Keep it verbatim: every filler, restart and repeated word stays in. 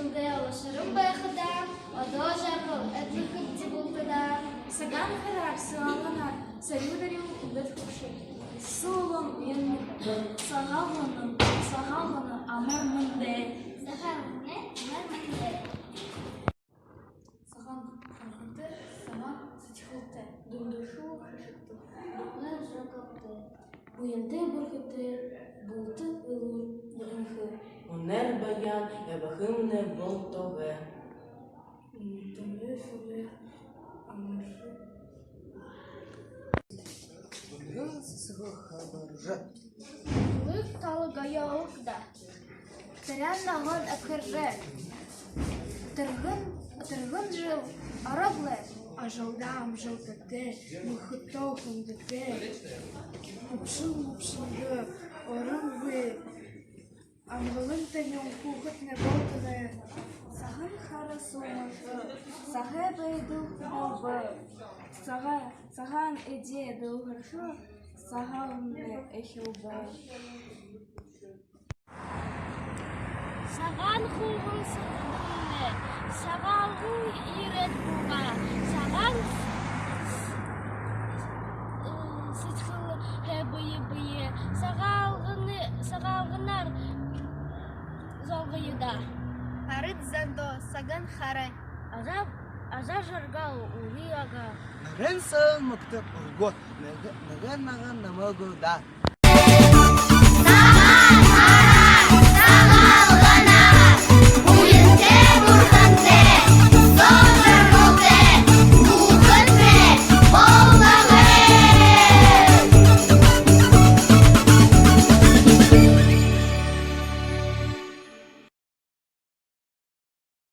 Үедээ олошорон байхадаа, одоо жаргал эдлэхэбди бултадаа. Сагаан һараар, Сагаалганаар, сая үдэрөө, үбгэд хүгшэд, суулам юм. Сагаалган, Сагаалган, амар мэндэ. Сагаалган, амар мэндэ. Сагаан һарһатай, сагаан сэдьхэлтэй, дүндэшүү хэшэгтэй, дүрбэн жаргалтай, буянтай, бэрхэтэй, булта элүүр, бэрхэнхэй. Үнэр баян ябахамнай болтогой. Үнтэмэй сэрэ амаршалга. Үнэн сэсэгэ хабаржа. Лык тала гоёо угтаа. Тэрэн ногоон эбхэржэ. Тэргэн, тэргэн жэл ороглоо. Ажалдаа амжалтатай, нүхэдтөө хүндэтэй. Үбшэн, үбшэндэ оронгүй. Амгалан тэнюун хүүгэднай болтогой. Сагаан һара сүүмэршэ, сагай байдал хүбэлбэ. Сагаан, сагаан эдеэ дэлгэршэ, Сагаалганмнай эхилбэ. Сагаан хүүгэн сэргэдэмнай, Сагаалган ерээд буугаа, сагаан сэдьхэлһээ бэе бэеэ, Сагаалганы, Сагаалганаар золгоё даа. Арад зондоо сагаан һара. Аза, аза жаргал, үри ага. Нарин сан мэгтэ үргөө, нэгэ, нэгэ ногоон намаг даа.